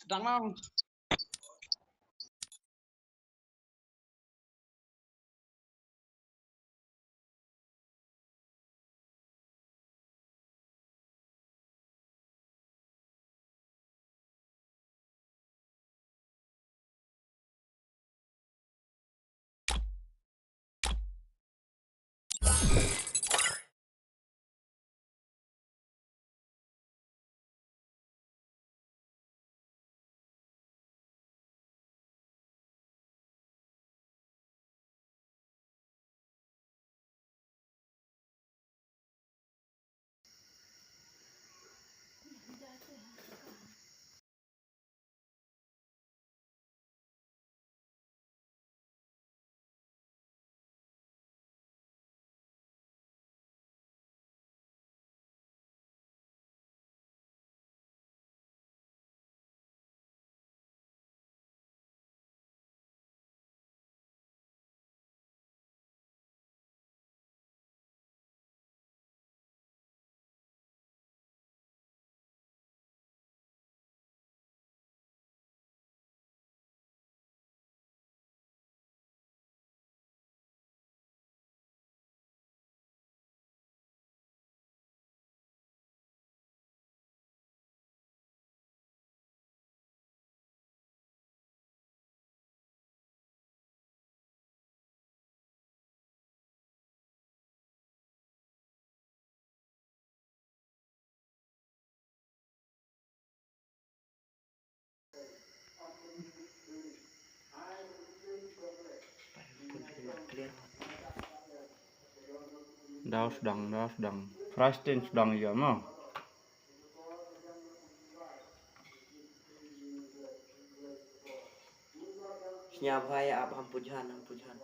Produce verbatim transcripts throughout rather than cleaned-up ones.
Sdang lang. Daw sdang, daw sdang. Price ten sdang ïa mo. Sñiaw bha ïa ap, ham pujan, ham pujan.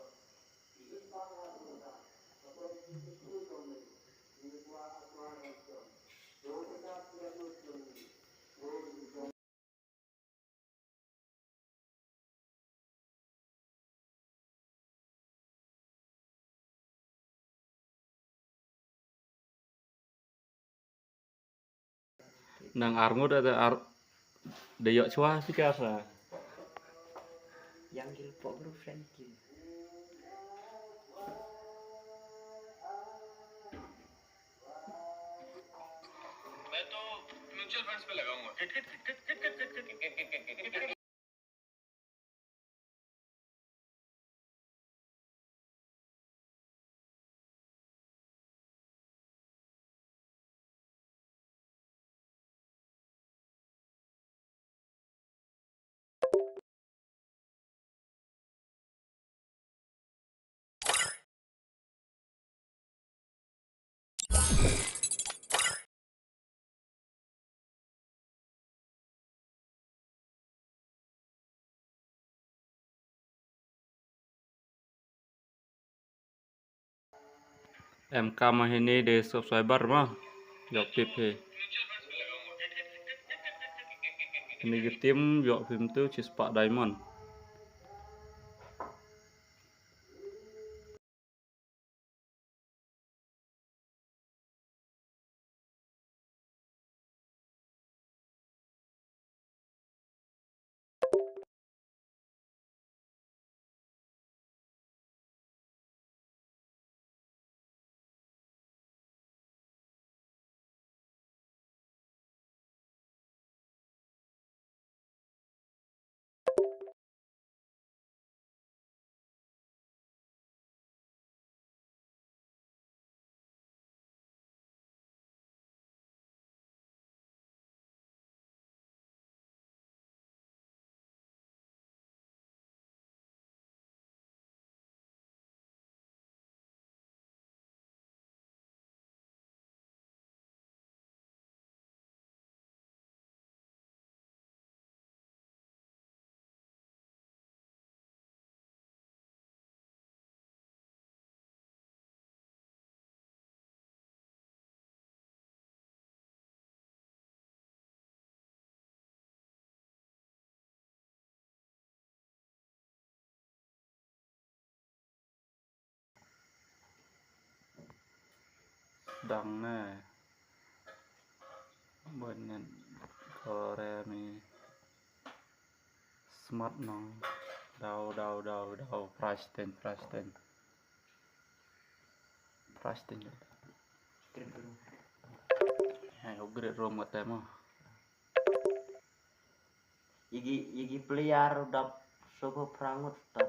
Nang arngut ada ar, da ïoh chwa si ka sa. Yang gil pok group friend gil. मैं तो म्यूचुअल फंड्स पे लगाऊंगा। Em kam hini de subscriber ma. Yok tip he. Hini ki team yok phim tu chispah diamond. Tang ne. Buen ngan kore mi smart nong. Dau, dau, dau, dau. Prashtin, prashtin. Prashtin. Hai, upgrade room kata mo. Igi, igi player udah sobo prangut ta.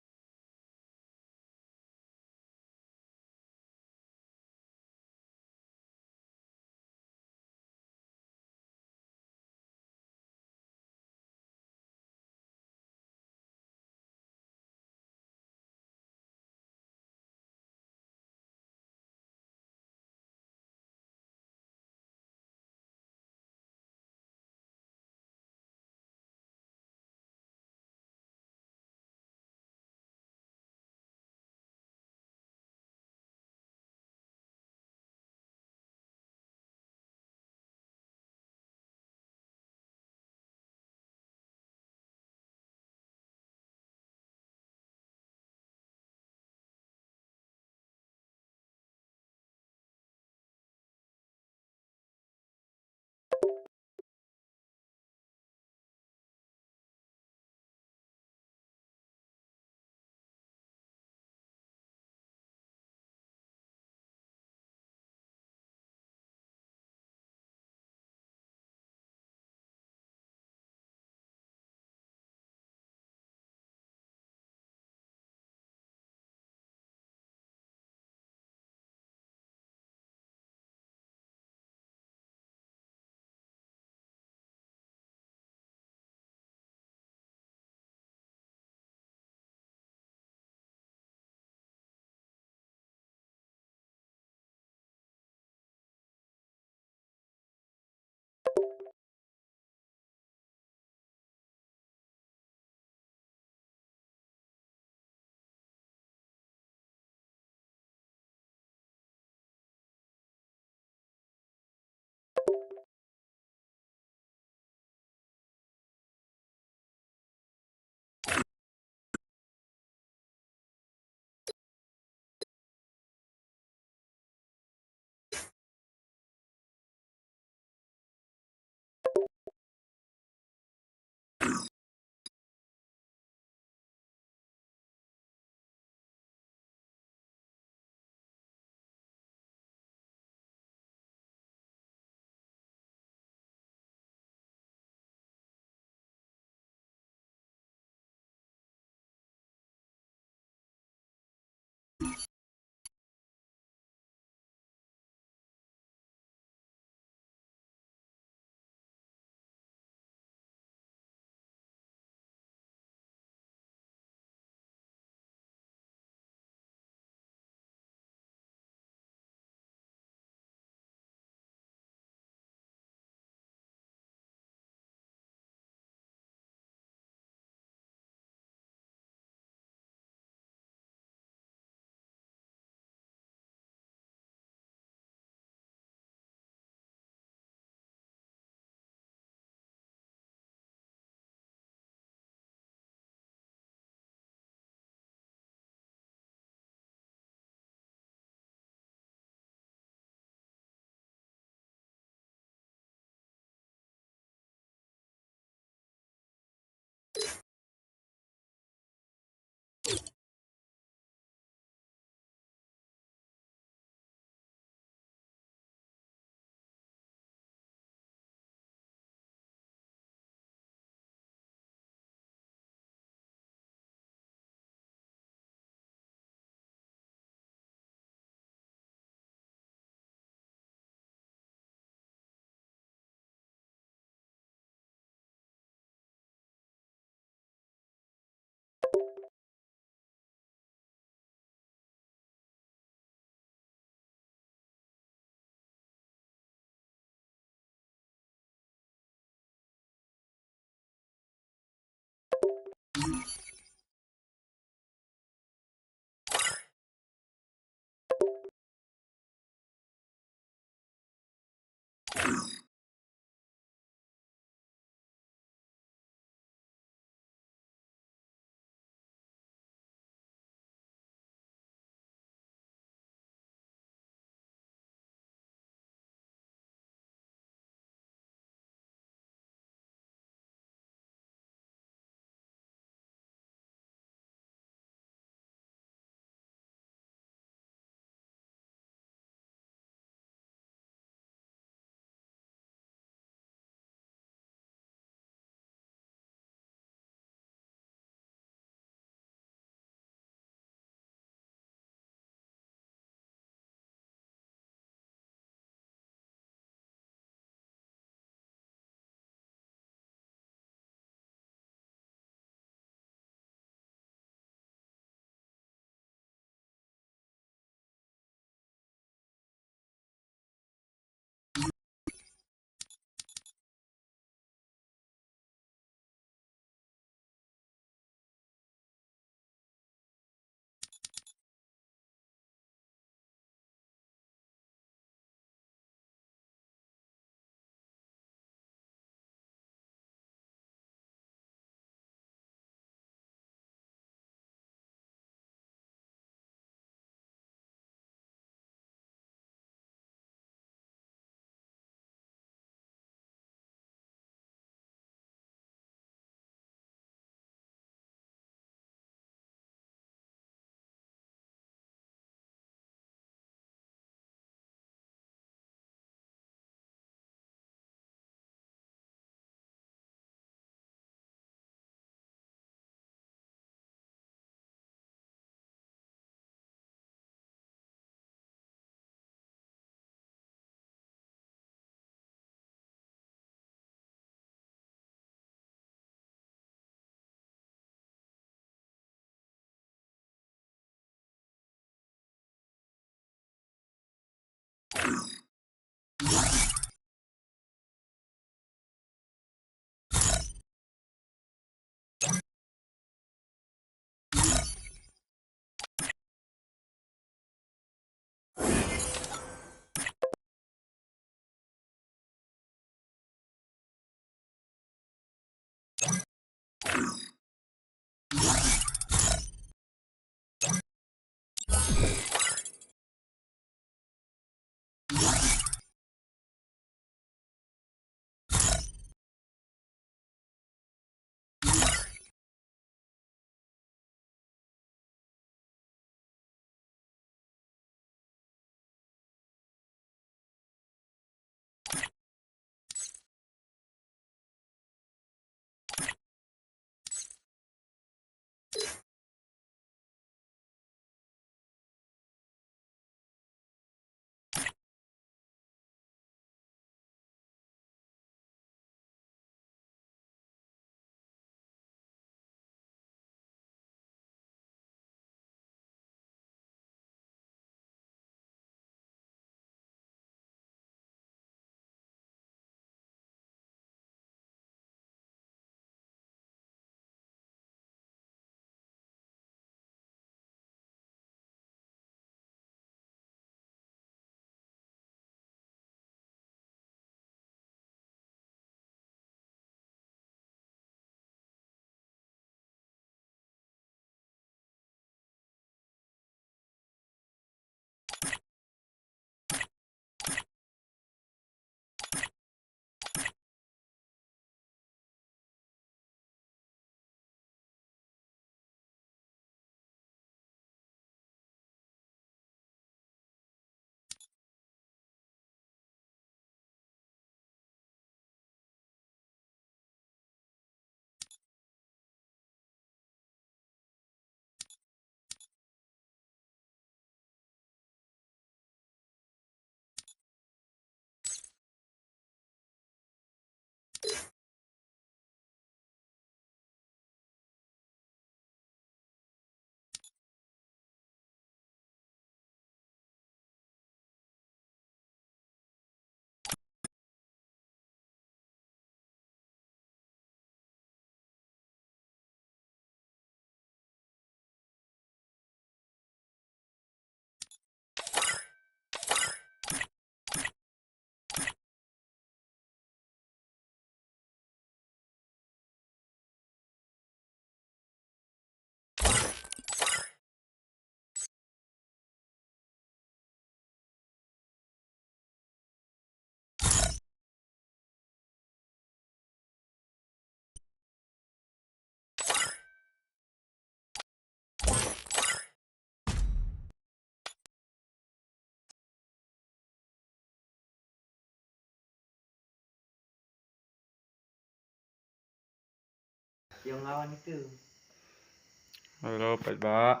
Hello, paidbah.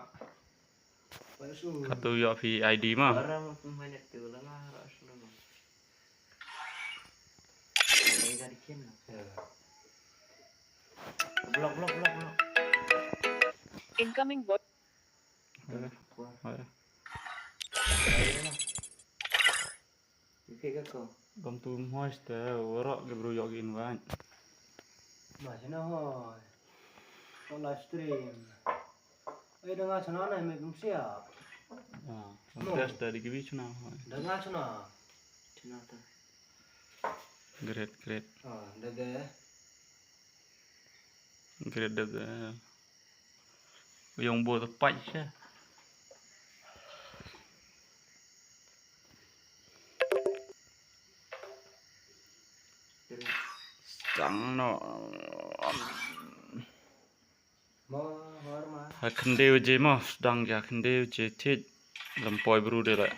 Katu ïoh phi I D ma. Block, block, block, block. Incoming voice. Ïa phi ka ko. Kam tu moist te, warok ki bru ïoh ki invite. Ma shano hoi. Ko live stream. Ai da nga shano na me kum sia. Ah, test dari ki bi shano hoi. Da nga shano. Shano ta. Great, great. Ah, da da. Great da da. Yung bo ta pai sha. Sdang noh. Ha khyndew je mo, sdang ja khyndew je thied. Lem poi bru de la.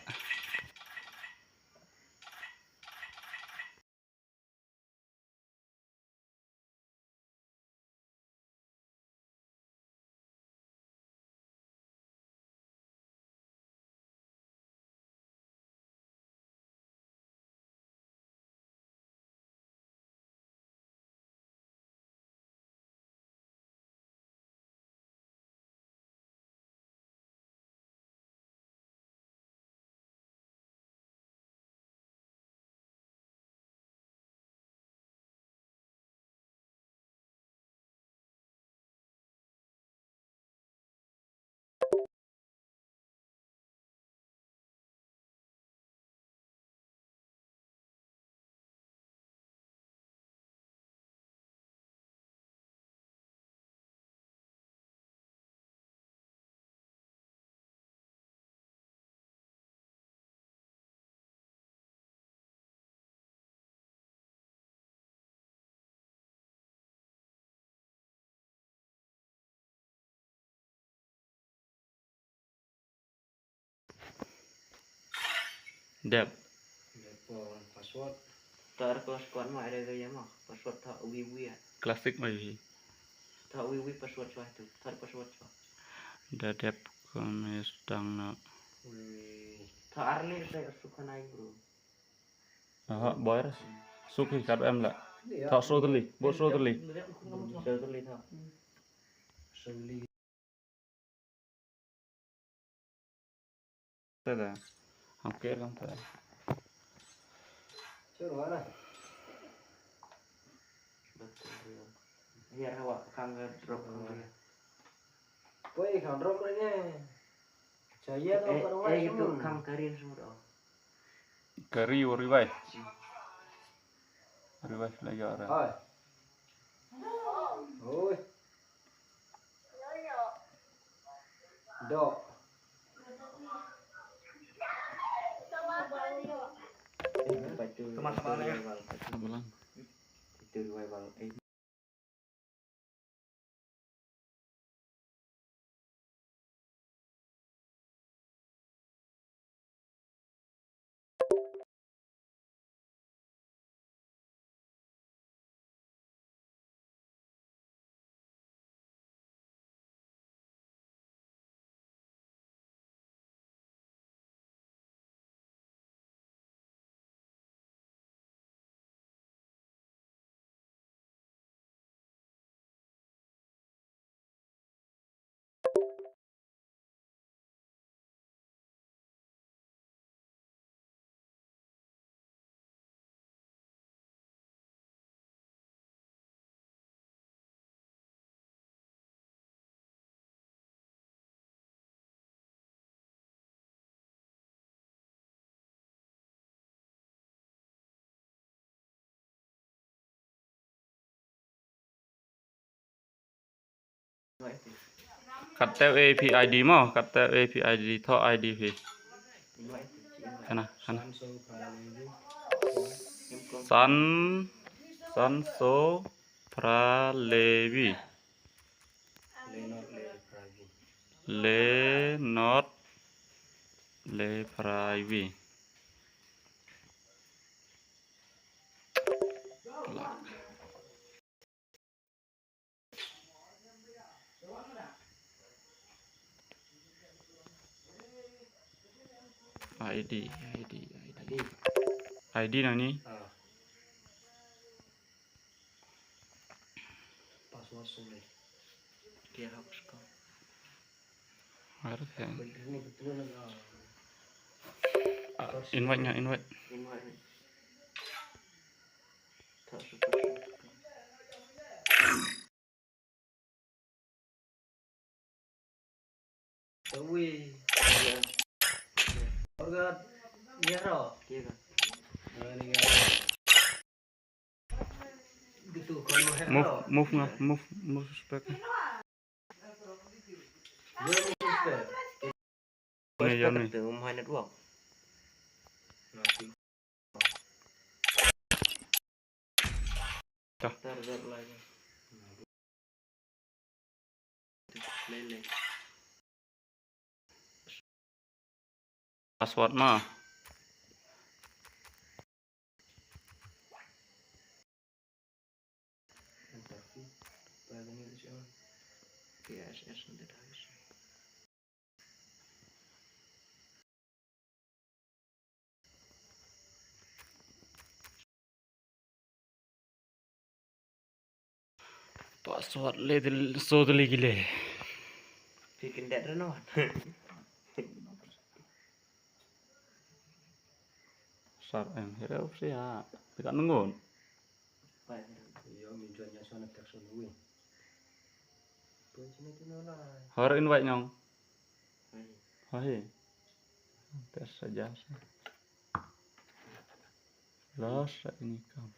Dep. Dep, oh, password. Tar ko squad mo, ada gaya mo. Password tha wi wi ya. Classic mo wi. Tha wi wi password chwa tu. Tar password chwa. Da dep ko me sdang na. Wi. Tha arli sa sukhanai bro. Aha, boy ras. Suk hi kat em la. Tha so tli, bo so tli. So tli tha. So tli. Tada. Ham ker kam tada. Chur wala. Hiar hawa khang drop khang ria. Koi khang drop ria ne. Chaya to. Eh, eh, itu khang karin semua. Kari wa riwai. Riwai lagi orang. Hai. Oi. Dok. Teman-teman ya. Itu riwai bang. Eh. Katte A P I D mo, katte A P I D, tho I D phi. Kana, kana. San, Sanso Pralevi. Leonard Lepravi. I D, I D, I D. I D. I D nangne. Ah. Password song ni. Dia hapus ko. Harus ya. Betul ni, betul ni, ah. Ah, invite nya, invite. Invite. Tak suka. Ui. Orga nyero. Move, move nga, move, move spek. Ni, ni. Network. Dah. Password ma. Password le dil so dil gile. Phi kyndet re no. Sar em hero sia. Phi ka nungun. Har invite nyong. Hai. Tes saja sih. Los ini kam.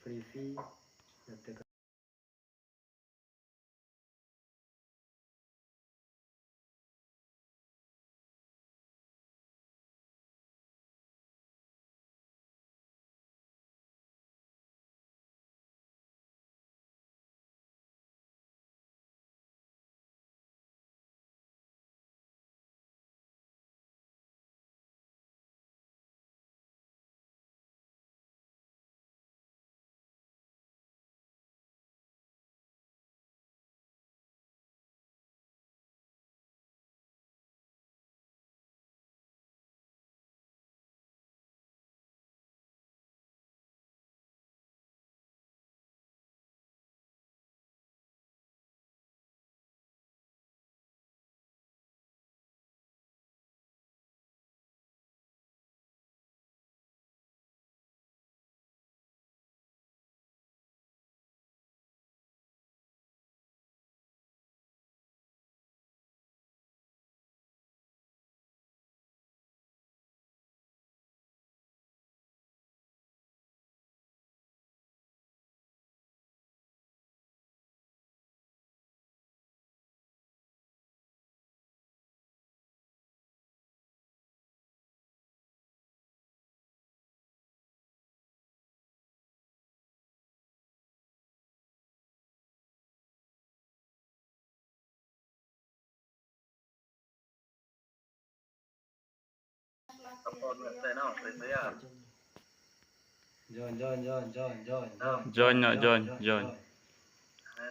Join, join, join, join, join, join. Join, join, join, join.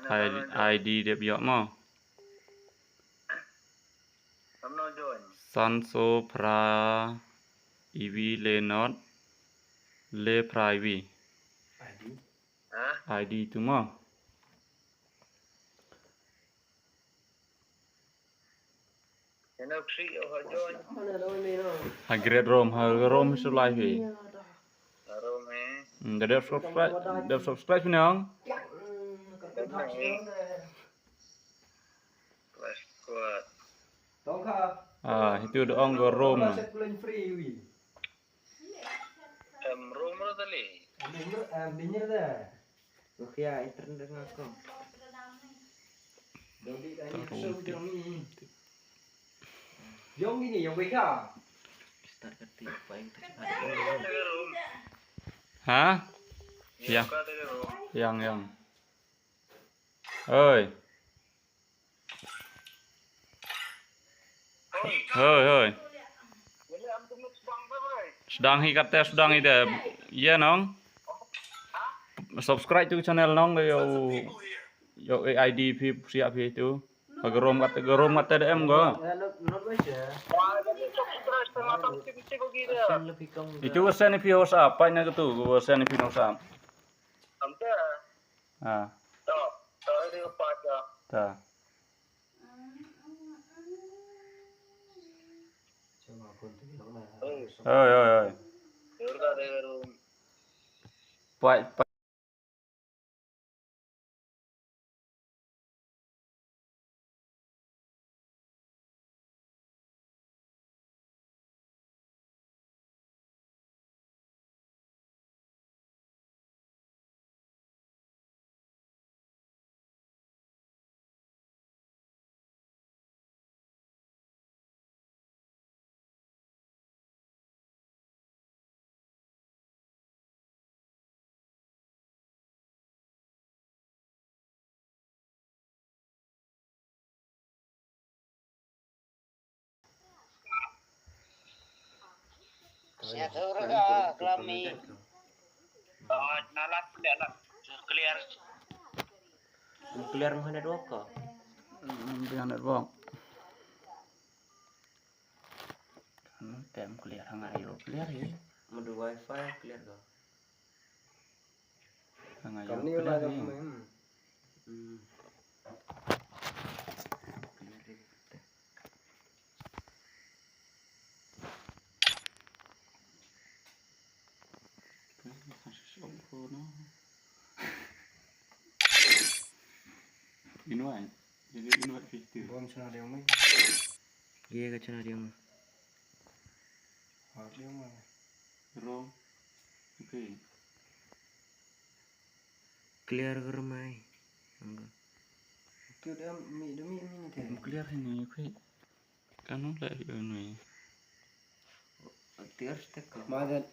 Hai, I D dep ïoh mo. Sanso Phra Iwi Lenot Le Phra Iwi. I D tu mo. Ha great room, ha room su live hi. Hmm, da dep subscribe, dep subscribe ni ong. Ah, itu da ong ga room. Em, room ro tali. Em, dinner da. Oke ya, internet nga ko. Dodi ka ni so jong ni. Yong ini, yong beka. Start kati pa internet. Ha? Ya. Yang, yang. Oi. Hoi, hoi. Sdang hi kata, sdang hi de. Ïa nong. Subscribe tu channel nong de, ïoh. Ïoh, A I D phi, siap phi tu. Ka rom kata, ka rom kata de em go. Itu wa send ïa phi WhatsApp, pait na katu, wa send ïa phi WhatsApp. Ah. Ta. Oi, oi, oi. Pait, pait. Clear. Clear ma network ko? Hmm, dia network. Kan tem clear, ha nga ïoh clear hi. Madu wifi clear ko? Ha nga ïoh clear hi. Hmm. Ino ai, jadi ino ai fifty. Bom sana dia mai. Ye ka chana dia mai. Wrong. Okay. Clear ger mai. Angga. Clear ini, okay. Kan la ïoh nui. Tiar stek ko. Madan.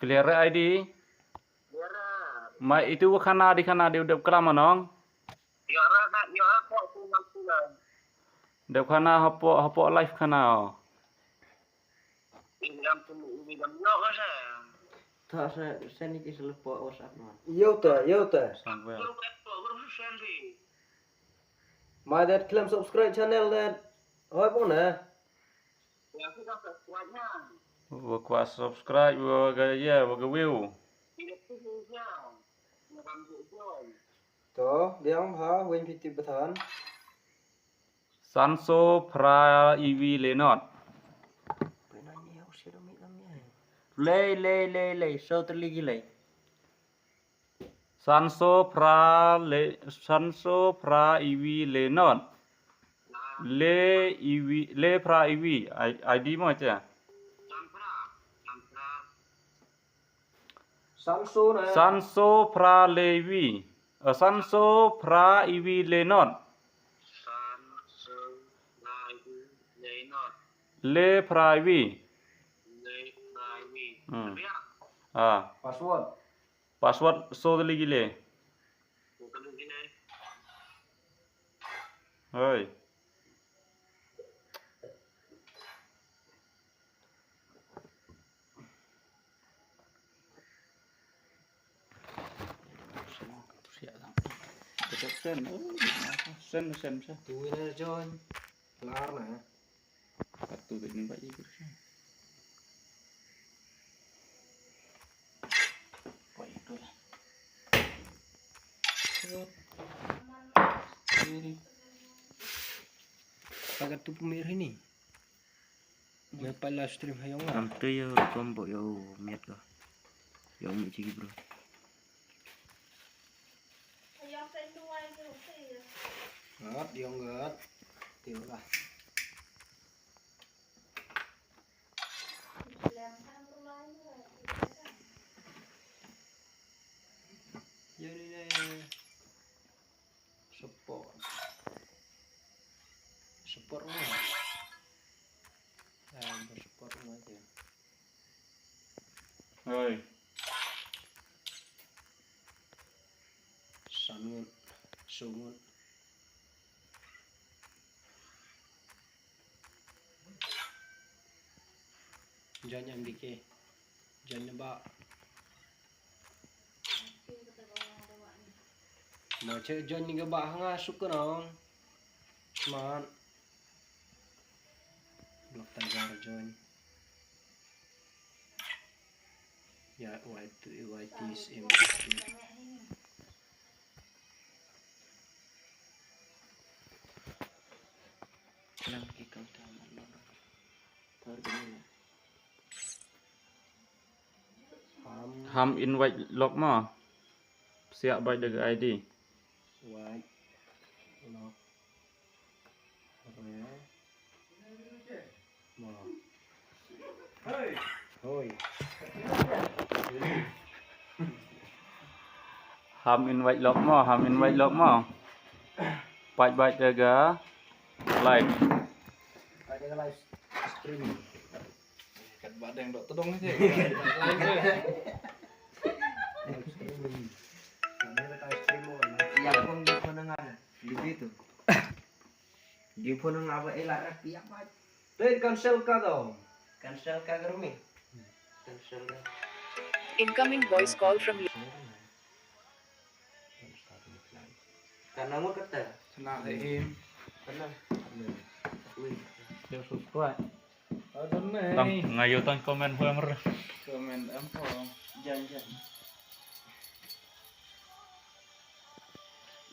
Clear ai di. Ma itu wa khana di, khana di u dep klam nong. Dep khana hapoh, hapoh live khana o. Tha sa, send ki sa hapoh WhatsApp nong. Yo ta, yo ta. Sampai. Ma dat khlem subscribe channel dat. Hoi pon na. Wa kwah subscribe, wa ga, ya, wa ga view. To, biang ha, wen piti batan. Sanso phra iwi lenot. Lei, lei, lei, lei, so terligi lei. Sanso phra le, sanso phra iwi lenot. Le iwi, le phra iwi. Ai, ai di mo cha. Sanso na. Sanso phra le iwi. Eh, sanso phra iwi lenot. Le phra iwi. Hmm. Ah. Password. Password so teli gile. Hoi. Sen, sen, sen. Tu ina join. Lar na. Atu de ni ba ikut. Pagat tu pumir ini. Me pa live stream ha ïong nga. Am te ïa rukom bo ïa u miat ka. Ïa u miat chiki bro. Ngat ïong ngat. Te ïong lah. Ïa ni ne. Support. Support mo. Ah, support mo aja. Hoi. Sangut, sungut. Join M D K. Join ne ba. Ma che join ni ga ba hanga suk nong. Smart. Block Tiger join. Ya, Y T, Y T is M. Lang ki kau ta man lo. Tar gini na. Ham. Ham invite lok mo. Siap baik dega I D. Invite lok. Re. Mo. Hoi. Ham invite lok mo, ham invite lok mo. Baik baik dega live. Baik dega live streaming. Kat ba dang dok tedong aja. Live je. Iya, kong di panangan. Di situ. Di panangan apa elah rapi apa? Te cancel ka to. Cancel ka garmi. Cancel ka. Incoming voice call from you. Kana mo kata? Sana him. Kana. Ui. Dia subscribe. Tang ngayo tang komen pho mer. Komen em pho. Jan jan.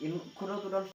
In kuno tu don.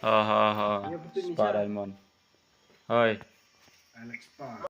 Ha ha ha. Spa Diamond. Hoi. Alex Spa.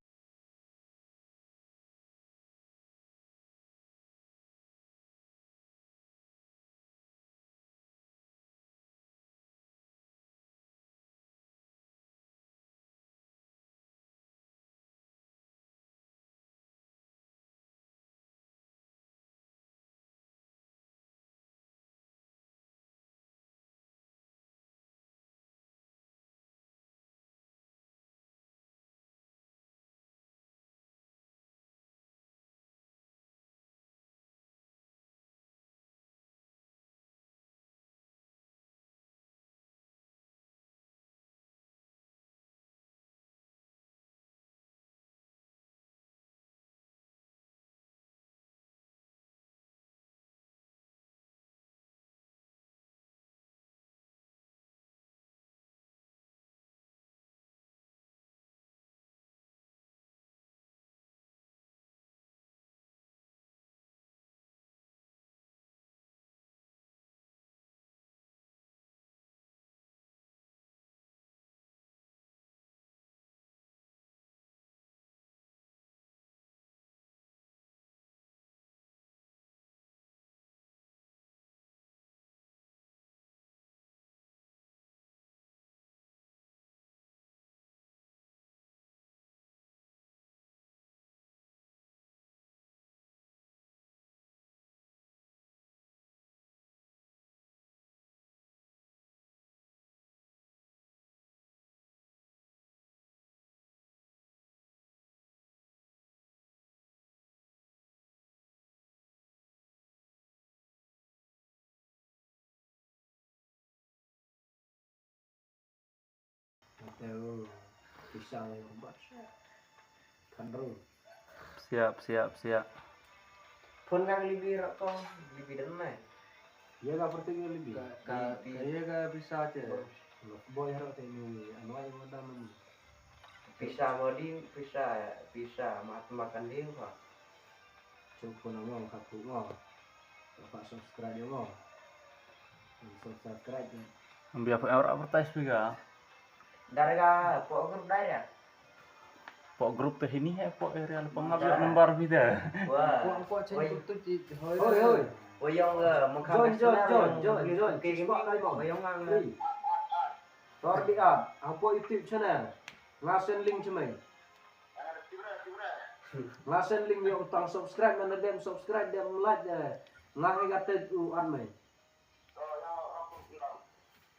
Pisa ïa u bat. Kan ru. Siap, siap, siap. Phone kang Libi rak ko, Libi dan mai. Ïa ka perti ïa Libi. Ka, ka, Libi. Ka ïa ka pisa te. Bos. Lok boy rak te ni, anwai mo dam ni. Pisa mo ding, pisa, pisa mat makan ding ko. Cuk phone mo ka pu mo. Ka subscribe mo. Subscribe. Ambi apa advertise juga. Darga, pok group darga. Pok group te hini hai, pok area le pengap ya number bida. Wah. Pok, pok chen tu ti hoi. Hoi, hoi. Wayong ga mengkam. Join, join, join, join, join. Wayong ga. Tor di ap, hapoh YouTube channel. Nga send link chemai. Nga send link ïa utang subscribe, na dem subscribe, dem like, eh. Nga hai kata u an mai.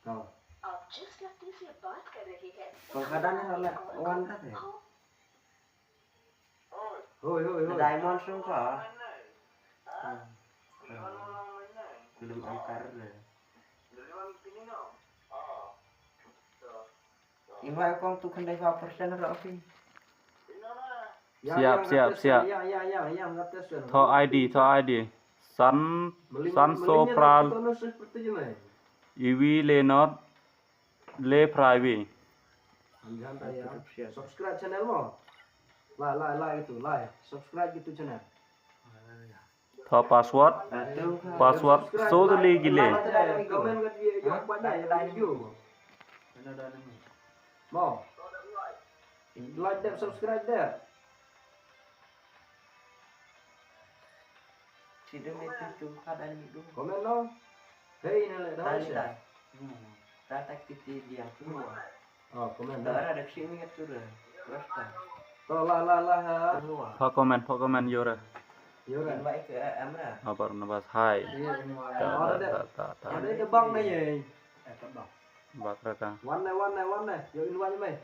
To. आप जिस व्यक्ति से बात कर रहे हैं, Pengkadan ni salah wan kata. Hoi, hoi, hoi. Diamond sung ka. Belum angkar le. Iwa kong tu khandai fa persen ro fi. Siap, siap, siap. Tho I D, tho I D. San, San So Pral. Iwi le not, le private. Subscribe channel mo. Lai, lai, lai itu, lai. Subscribe itu channel. Tho password. Password. So tali gile. Comment kat ïa ïa pat da ïa video. Mo. Like dan subscribe deh. Sidung itu tu kada ni dum. Comment no. Hei, na le dah. Tali, tali. Hmm. Tata kiti dia tu. Oh, comment. Dah ada dak sini ngat tu dah. Terus kan. To la la la ha. Pha comment, pha comment yora. Yora. Mai ke amra. Abar nabas hai. Iya, mai. Ta ta ta ta. Ada ke bang na ye. Eh, tak bang. Bak raka. Wan ne, wan ne, wan ne. Yo in wan mai.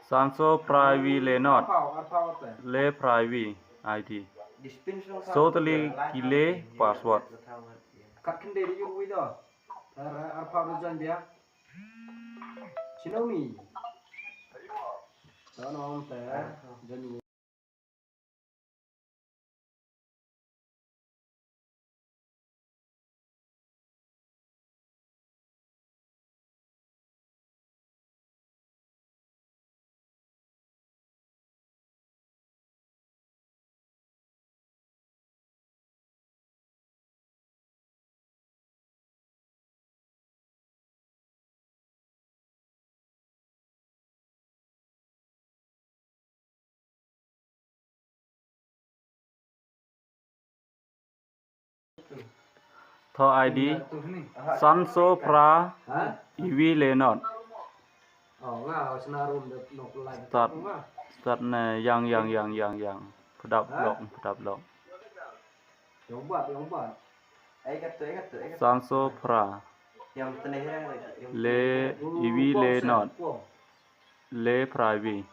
Sanso private le not. Arphaw, arphaw te. Le private I D. So tali kile password. Kat khynde di yung wi do. Ar, arphaw do jan dia. Shinomi. Dono te. Jan. Tho I D, Sanso Phra, Iwi Lenot. Start, start ne yang, yang, yang, yang, yang. Pdap lok, pdap lok. Sanso Phra. Le, Iwi Lenot. Le Phra Iwi.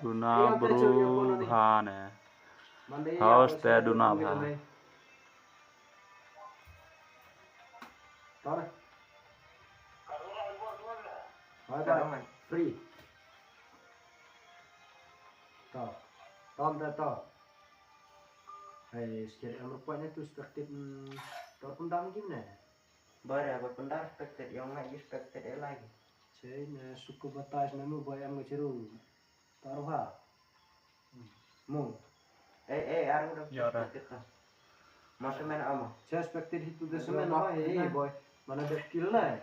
Duna bru bha ne. House te duna bha. Free. To. Tom te to. Hai, sikir em rupa ne tu spectate, mm, tor pundam gim ne. Bara ba pundar spectate, yong ngai spectate e lagi. Sei ne suku batas ne mu ba em ngai chiru. Taruha. Mu. Eh, eh, aru da spectate ta. Masa main ama. Saya spectate itu da semen apa, eh, boy. Mana da kill na.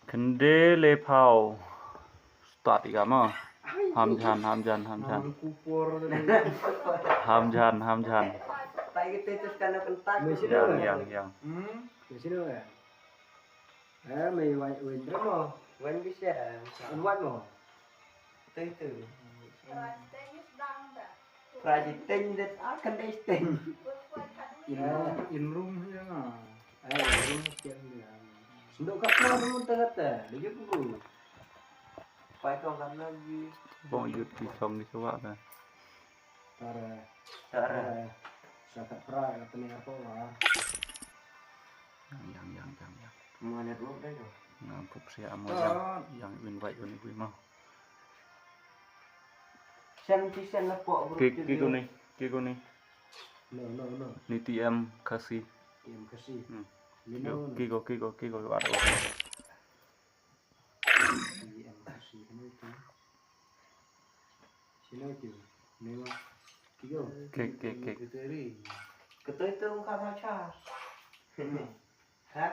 Khynde le phaw. Start ïa ka mo. Ham jan, ham jan, ham jan. Ham jan, ham jan. Yang, yang, yang. Eh, mei wan, wan dra mo. Wan bisa. Wan mo. Tu, tu. Prajiteng det akan desteng. In room, in room hi nga. Ai, in room kian dia. Sendok kat na room tengah teh. Dia juga. Pai kau kan lagi. Bong yut ki song ki suwa ka. Tara. Tara. Sakat pra kat ni apa lah. Yang, yang, yang, yang, yang. Mana dulu dah tu? Ngam pup sia amo yang, yang invite ko ni kui mau. Sen ti sen la pok. Ki, ki ko ni, ki ko ni. No, no, no. Ni T M Khasi. T M Khasi. Hmm. Ni no, no. Ki ko, ki ko, ki ko, ki ko. T M Khasi, kena itu. Sino itu? Ni no. Ki ko. Ki, ki, ki. Kita itu muka macam. Hmm. Ha?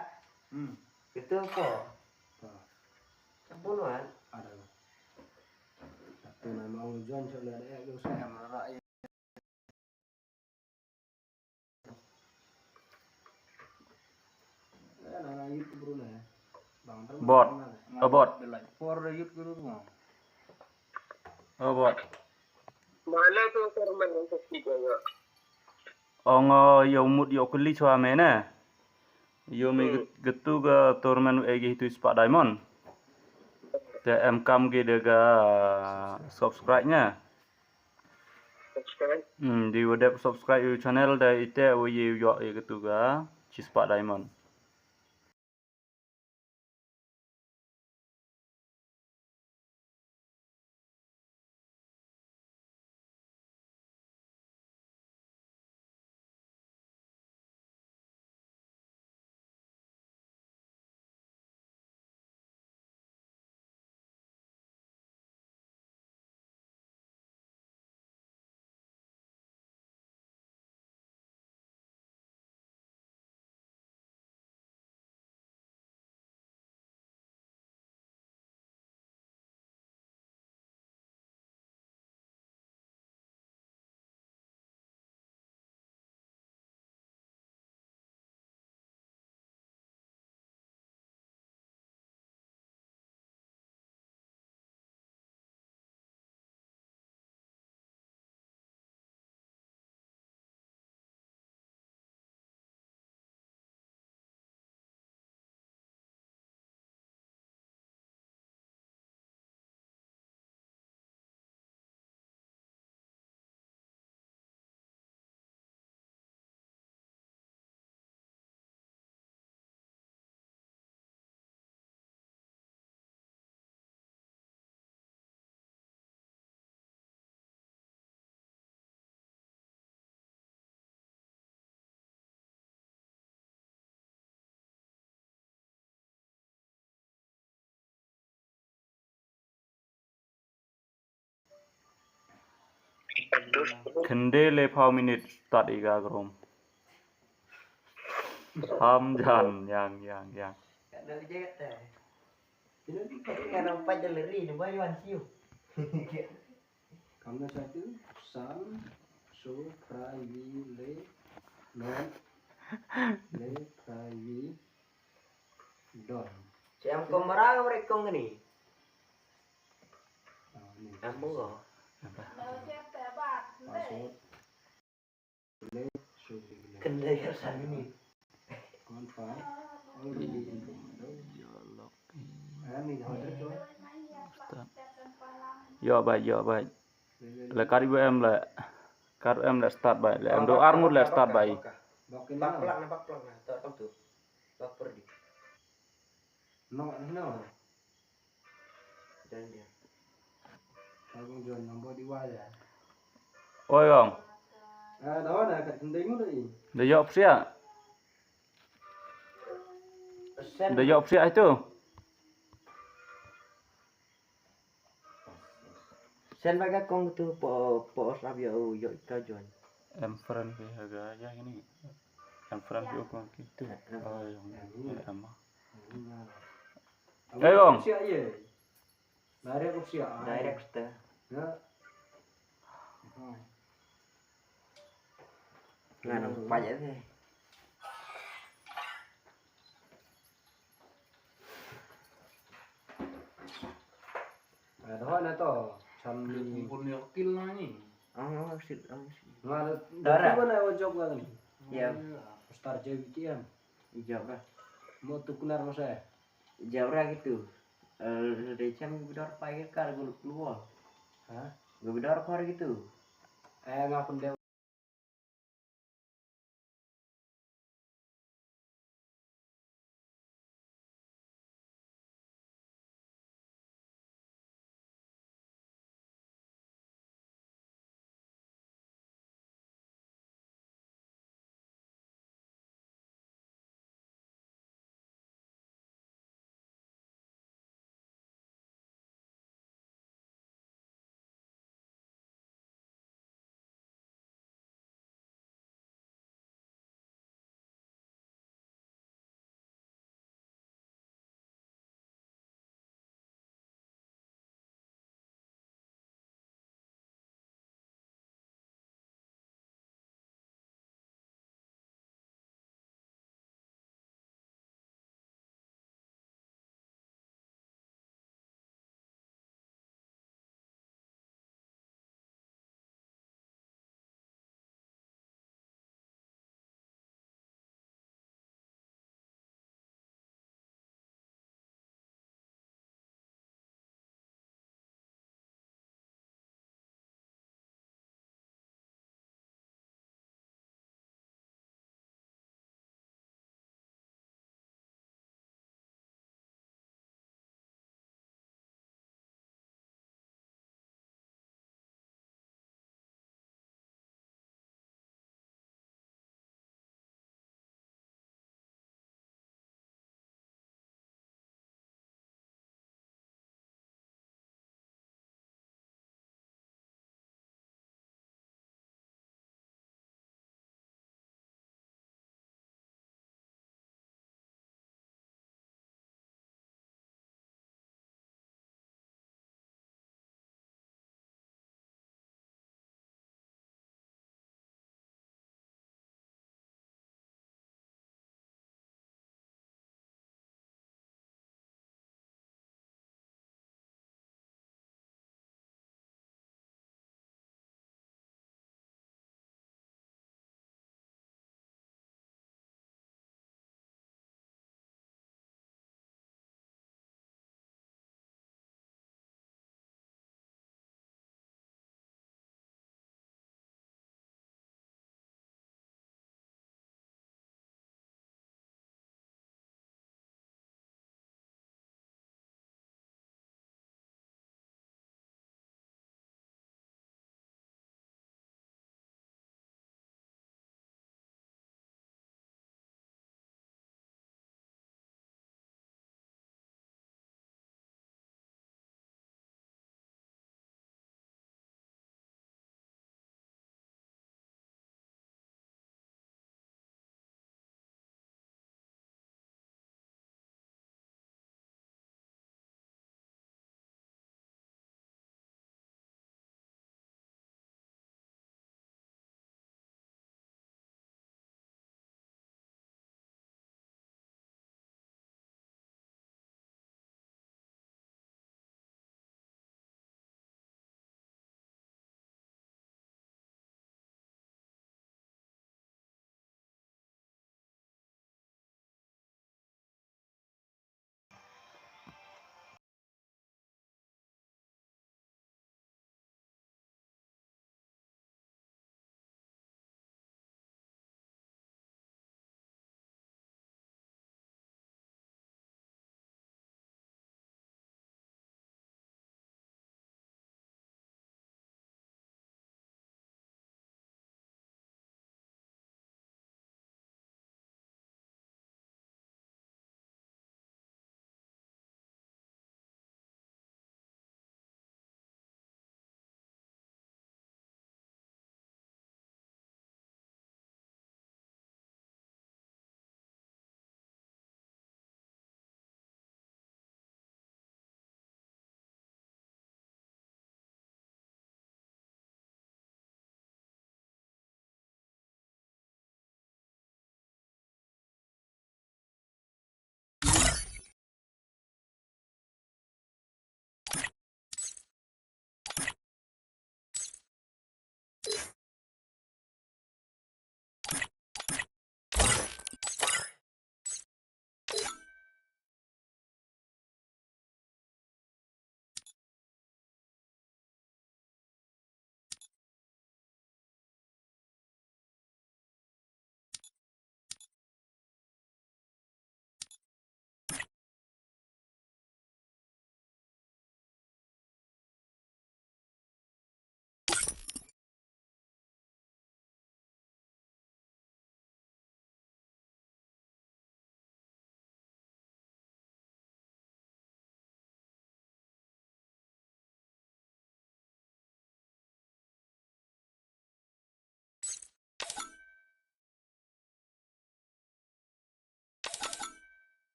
Hmm. Itu ko. Ha. Bunuan. Ada. Satu nama Ong John, saya ada ya, saya marah ya. Bot. Oh, bot. Oh, bot. Mana tu termen untuk tiga ya? Ong, eh, ïa u mut ïa u kylli chwa me ne. Ïa me Hmm. Get-, getu ka tournament e gi hitu spah diamond. Te em kam ki de ka subscribe nya. Subscribe. Hmm, di wa dep subscribe ïa u channel da ite wa ye ïoh ïa getu ka chi spah diamond. Khyndai le phew minit start ïa ka krum. Ham jan, yang, yang, yang. Kam na satu, san, so, phra, wi, le, non, le, phra, wi, don. Siam ko mara ko rekong ni. Ah, ni. Am ko. Password. Khyndai ka san minit. Ïoh bha, ïoh bha. Le kat em le. Kat em le start bha. Le em do ar ngut le start bha. Bak plak na, bak plak na. Tak tam tu. Bak perdi. No, no. Jan dia. Abang John, nombor dua ya. Oi, Ong. Ah, dah ada kat kendai mu tadi. Dah yok siap. Sen. Dah yok siap itu. Sen ba ka kong tu po, po sap yo, yo ka John. Em friend ke ha ga ya ini. Em friend ke kong kitu. Oh, yang em. Eh, Ong. Direct te. Ya. Ngan nampak je. Ada hok na to. Cham ni. Pun yo kill na ni. Ah, sit, ah, sit. Ngan ada. Dara. Mana wajib kan ni? Ïa. Star J B T M. Ïa, bra. Mo tu kunar mo sa. Ïa, bra gitu. Eh, de chem gubidor pai ke kar gul kluo. Ha? Gubidor kor gitu. Eh, ngapun de.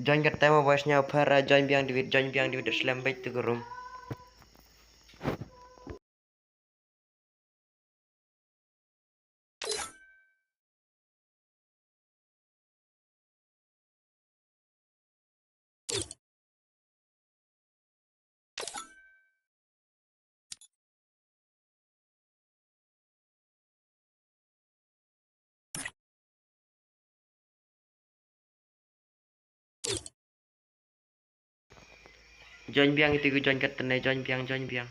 Join katta mo boys, ñiew pher, join biang David, join biang David, slem beit tu ka room. Join biang iti, ku join kat tene, join biang, join biang.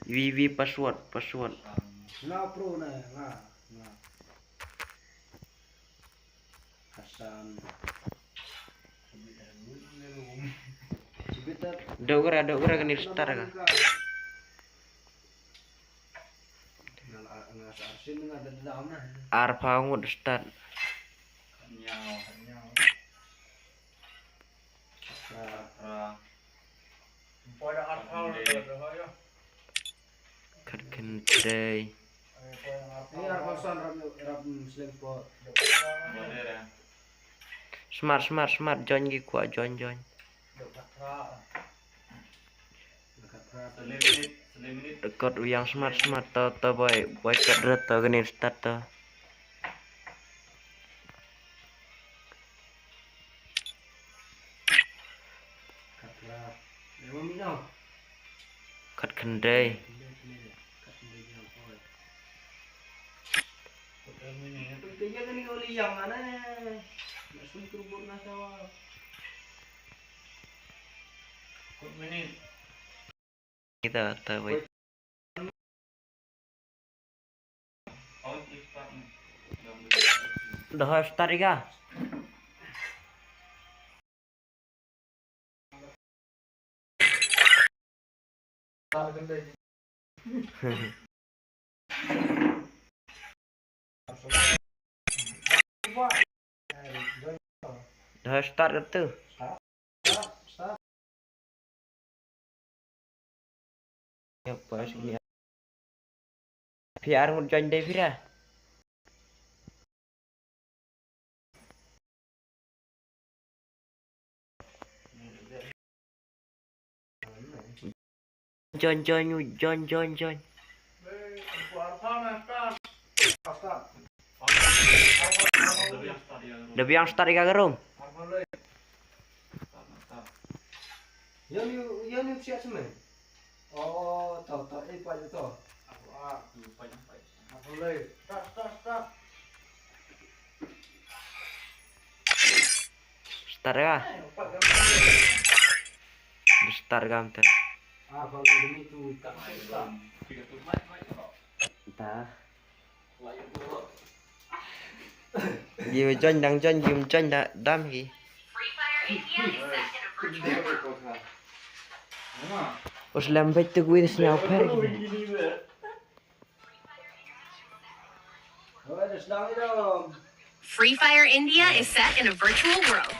V V password, password. Nga pro na, nga, nga. Hasan. Dok gra, dok gra, kani start ka. Arphaw ngut start. Khatkhyndai. Smart, smart, smart, join ki kwah, join, join. Kot u Yang Smart, Smart, to, to, boy, boy, kot re to, kani start to. Khatkhyndai. Kita ta wait. Dah start ika? Dah start ka tu. Yep, pas ni. Phi ar ngut join dei phi ra. Join, join, join, join, join. Da biang start ïa ka room. Ïa ni, ïa ni siap semen. Oh, to, to, eh, pat to. Apa, ah, tu, pat, pat. Apa lagi? Tak, tak, tak. Start ka? Eh, pat, kan. Start ka, mte. Ah, kalau demi tu, tak, tak. Dah. Gi join dang join, gi join da dam gi. Us lem bet tu gwi sniper gi. Free Fire India is set in a virtual world.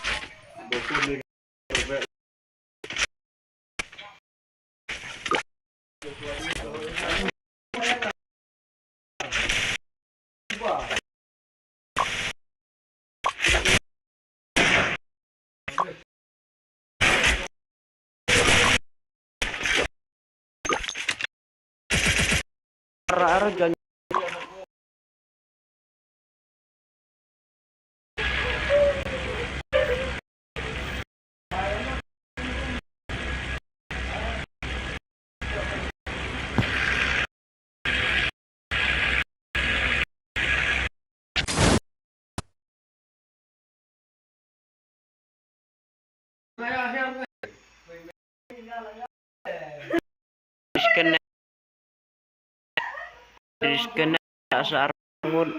Disconnect. Disconnect sa ar ngut.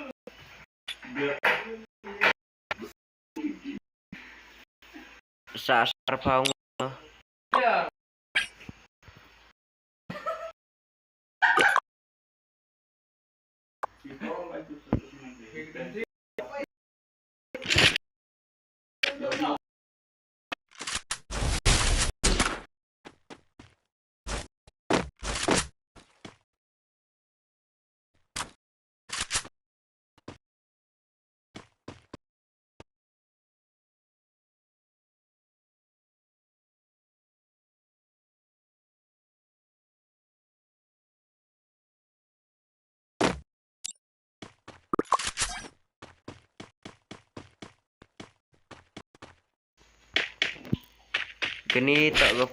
Sa ar phaw ngut. Kini tak ke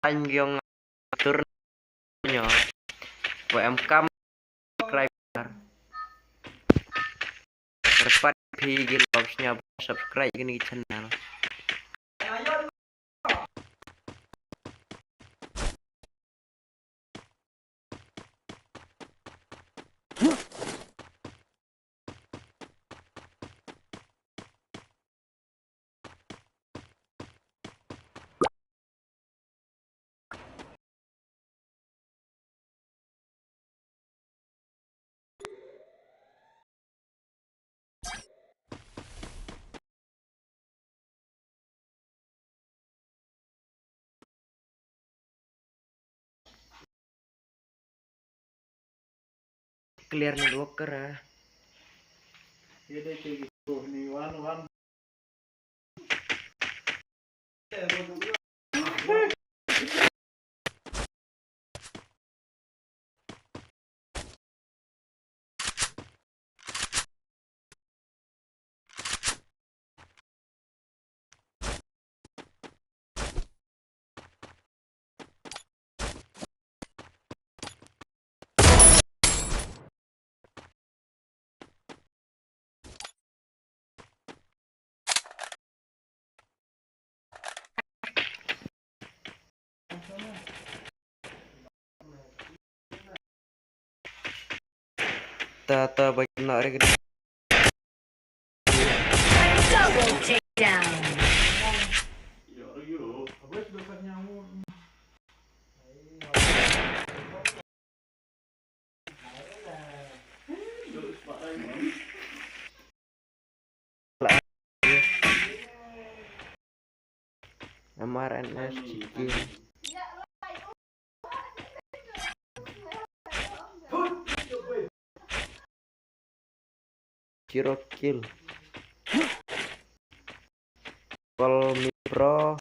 panjang tur nyo. Wa em kam subscribe. Kyrpad phi ki lok sngap subscribe kini channel. Clear network kara. Ye dei te gitu ni wan wan. Ta, ta, ba kena re. Double takedown. Yo, yo. Apa sudah kat nyawa? M R N S chicken. Zero kill. Call me bro.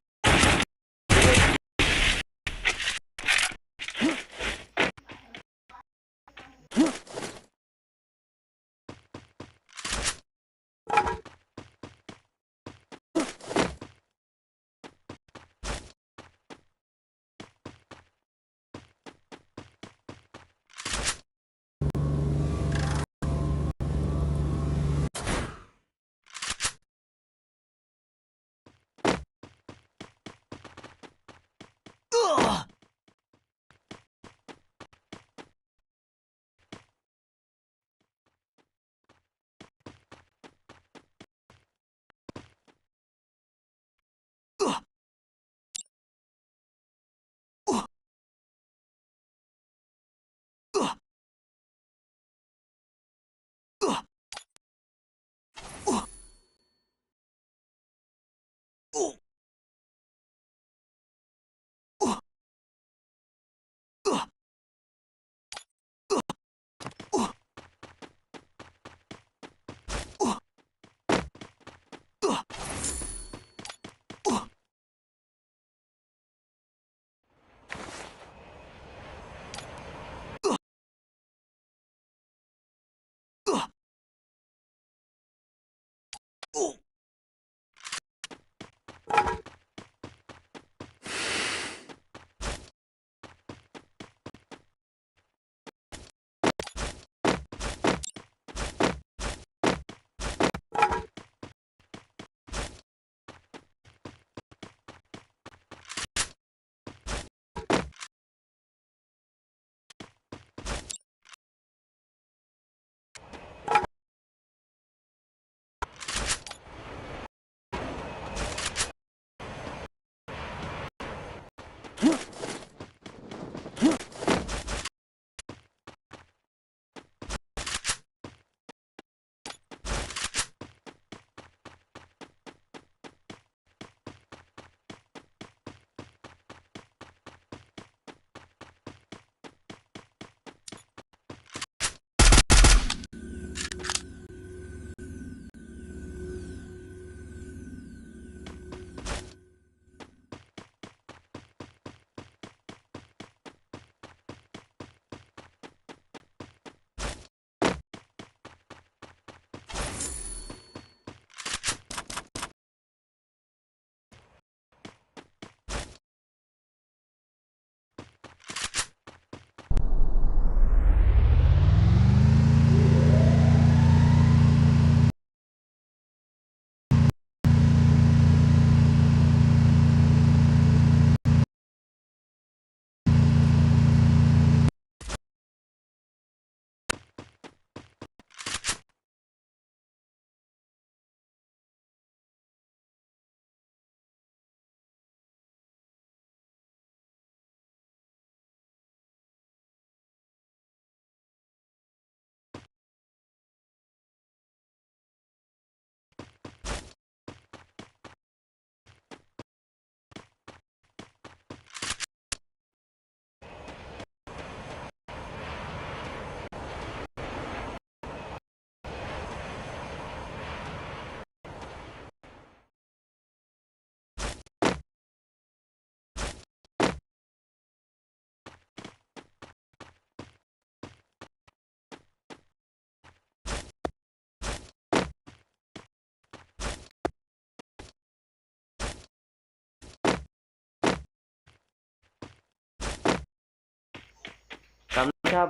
Kam na cha,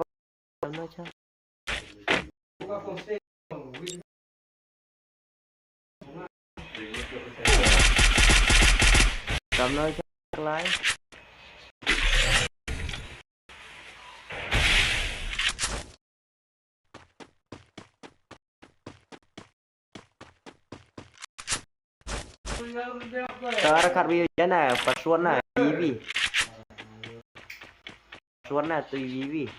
kam na cha. Kam na cha klai. Tar khat wi jana, password na, T V. Password na, T V.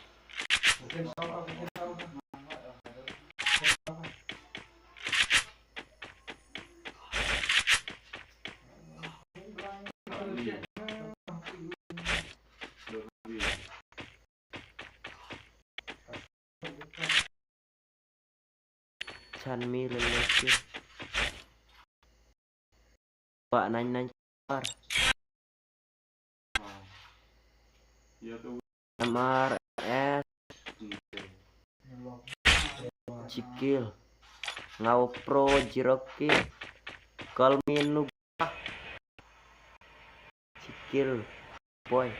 Chan mi lele kill. Ba nine nine par. M R S. Jikil. Ngau pro Jiroki. Call me noob. Jikil. Boy.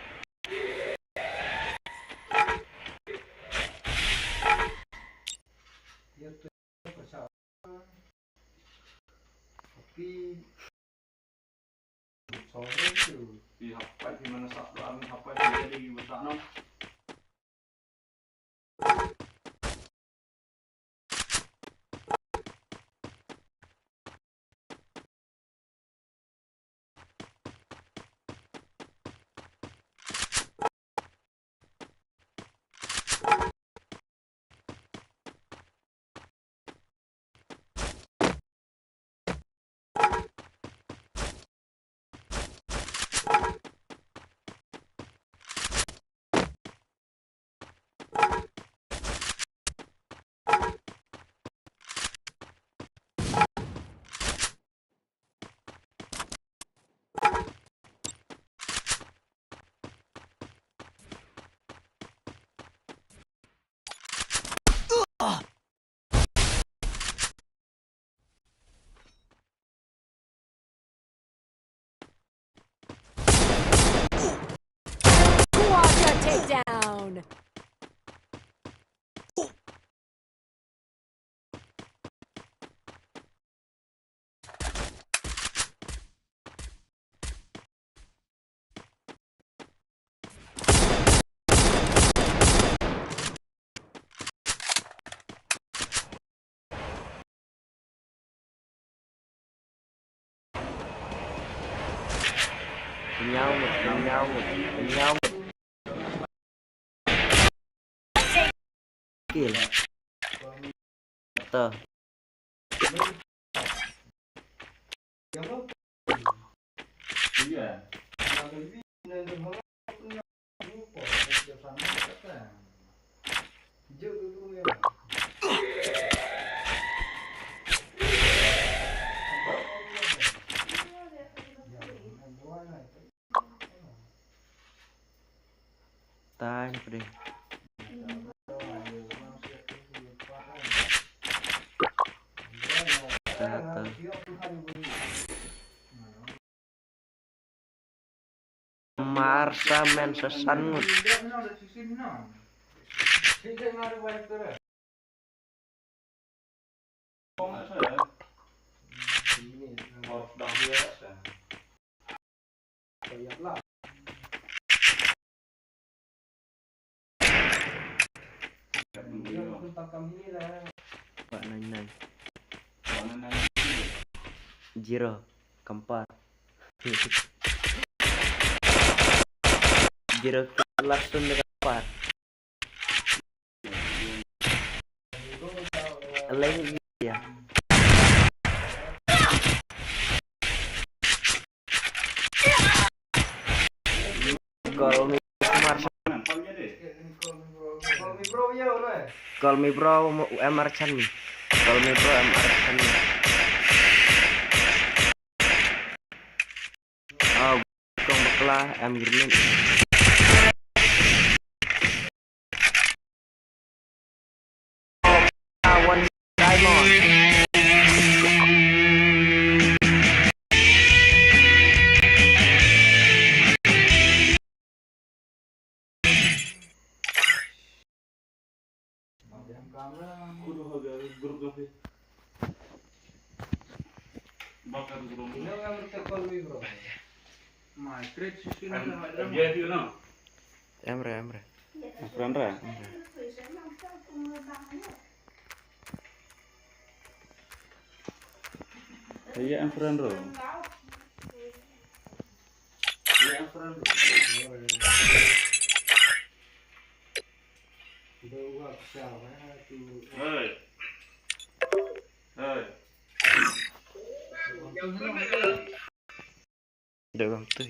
Pi hap pait pi mana sah doan hap pait pi jadi pi bata no. Quadra takedown. Nyaw mut, nyaw mut, nyaw mut. Kill. Ta. Tai na pdeng. Ta, ta. Mar sa men sa san ngut. Ba nine nine. Zero. Kampar. Zero kill, last round de kampar. Alai ya. Call me Kumar. Call me bro, M R Chan me. Call me bro, M R Chan me. Oh, kong bakla, M Grenade. One diamond. Em re, em re. Em re, em re. Iya, em re. Iya, em re. Hey. Hey. Dawang tu.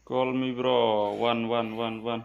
Call me bro. One, one, one, one.